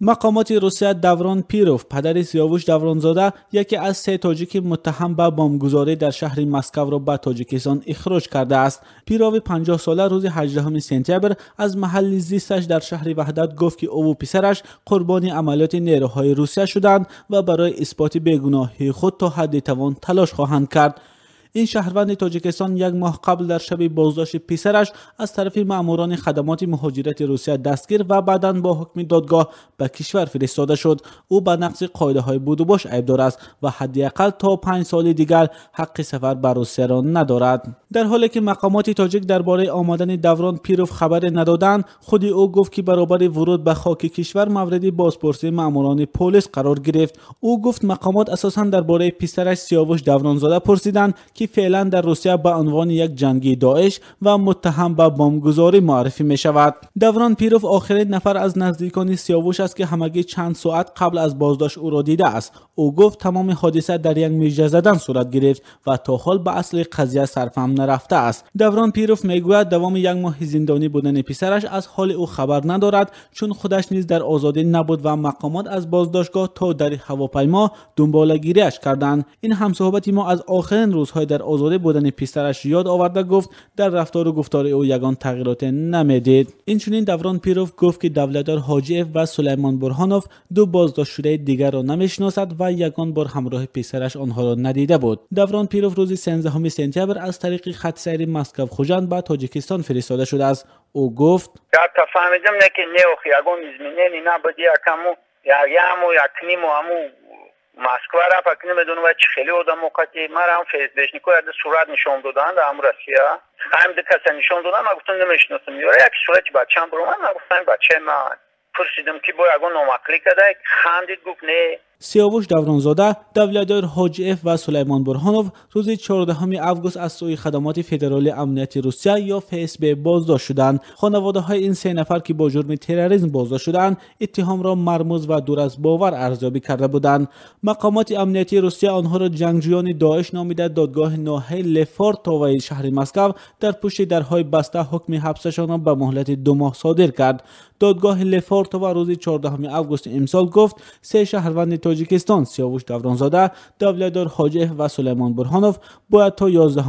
Мақомоти Русия Даврон Пиров, падари Сиёвуш Давронзода, яке аз се тоҷики муттаҳам ба бомбгузорӣ дар шаҳри Москваро ба Тоҷикистон ихроҷ кардааст. Пирови 50-сола рӯзи 18 сентябр аз маҳалли зисташ дар шаҳри Ваҳдат гуфт, ки ӯ ва писараш қурбони амалиёти нерӯҳои Русия шуданд ва барои исботи бегуноҳии худ то ҳадди тавон талош хоҳанд кард. Ин шаҳрванди Тоҷикистон як моҳ қабл дар шаби боздошти писараш аз тарафи маъмурони хадамоти муҳоҷирати Русия дастгир ва баъдан бо ҳукми додгоҳ ба кишвар фиристода шуд. Ӯ ба нақзи қоидаҳои будубош айбдор аст ва ҳадди ақал то 5 соли дигар ҳаққи сафар ба Русияро надорад. Дар ҳоле ки мақомоти тоҷик дар бораи омадани Даврон Пиров хабаре надоданд, худи ӯ гуфт, ки баробари вуруд ба хоки кишвар мавриди бозпурсии маъмурони полис қарор гирифт. Ӯ гуфт, мақомот асосан дар бораи писараш Сиёвуш Давронзода пурсиданд, ки феълан дар Русия ба унвони як ҷангии Доиш ва муттаҳам ба бомбгузорӣ муаррифӣ мешавад. Даврон Пиров охирин нафар аз наздикони Сиёвуш аст, ки ҳамагӣ чанд соат қабл аз боздошт ӯро дидааст. Ӯ гуфт, тамоми ҳодиса дар як мижа задан сурат гирифт ва то ҳол ба асли қазия сарфаҳм нарафтааст. Даврон Пиров мегӯяд, давоми як моҳи зиндонӣ будани писараш аз ҳоли ӯ хабар надорад, чун худаш низ дар озодӣ набуд ва мақомот аз боздоштгоҳ то дари ҳавопаймо дунболагириаш карданд. Ин ҳамсуҳбати мо аз охирин рӯзҳои дар озодӣ будани писараш ёд оварда гуфт, дар рафтору гуфтори ӯ ягон тағйироте намедид. Инчунин Даврон Пиров гуфт, ки Давлатдор Ҳоҷиев ва Сулаймон Бурҳонов ду боздоштшудаи дигарро намешиносад ва ягон бор ҳамроҳи писараш онҳоро надида буд. Даврон Пиров рӯзи 13 сентябр аз тариқи хатсайри Москва-Хуҷанд ба Тоҷикистон фиристода шудааст. Ӯ гуфт: фаҳмидам, не ки не, охи ягон изменение набуд, якаму яму якниму аму Москва рафт, ак намедонам чӣ хеле одамо қати марам ФСБшнико яда сурат нишон доданд ам Россия, ҳам ду каса нишон доданд. Ман гуфтам, намешиносам. Ёра як сурати бачаам буромад, ман гуфтам, бачаи ман. Пурсидам, ки бо ягон номақлӣ када, хандид, гуфт, не. Сиёвуш Давронзода, Давлатдор Ҳоҷиев ва Сулаймон Бурҳонов рӯзи 14 август аз сӯи хадамоти федералии амнияти Русия ё ФСБ боздошт шуданд. Хонаводаҳои ин се нафар, ки бо ҷурми терроризм боздошт шудаанд, иттиҳомро мармуз ва дур аз бовар арзёбӣ карда буданд. Мақомоти амниятии Русия онҳоро ҷангҷӯёни Доиш номида, додгоҳи ноҳияи Лефортовои шаҳри Москав дар пушти дарҳои баста ҳукми ҳабсашонро ба муҳлати 2 моҳ содир кард. Додгоҳи Лефортова рӯзи 14 августи имсол гуфт, се шаҳрванди Тоҷикистон Сиёвуш Давронзода, Давлатдор Ҳоҷиев ва Сулаймон Бурҳонов бояд то 11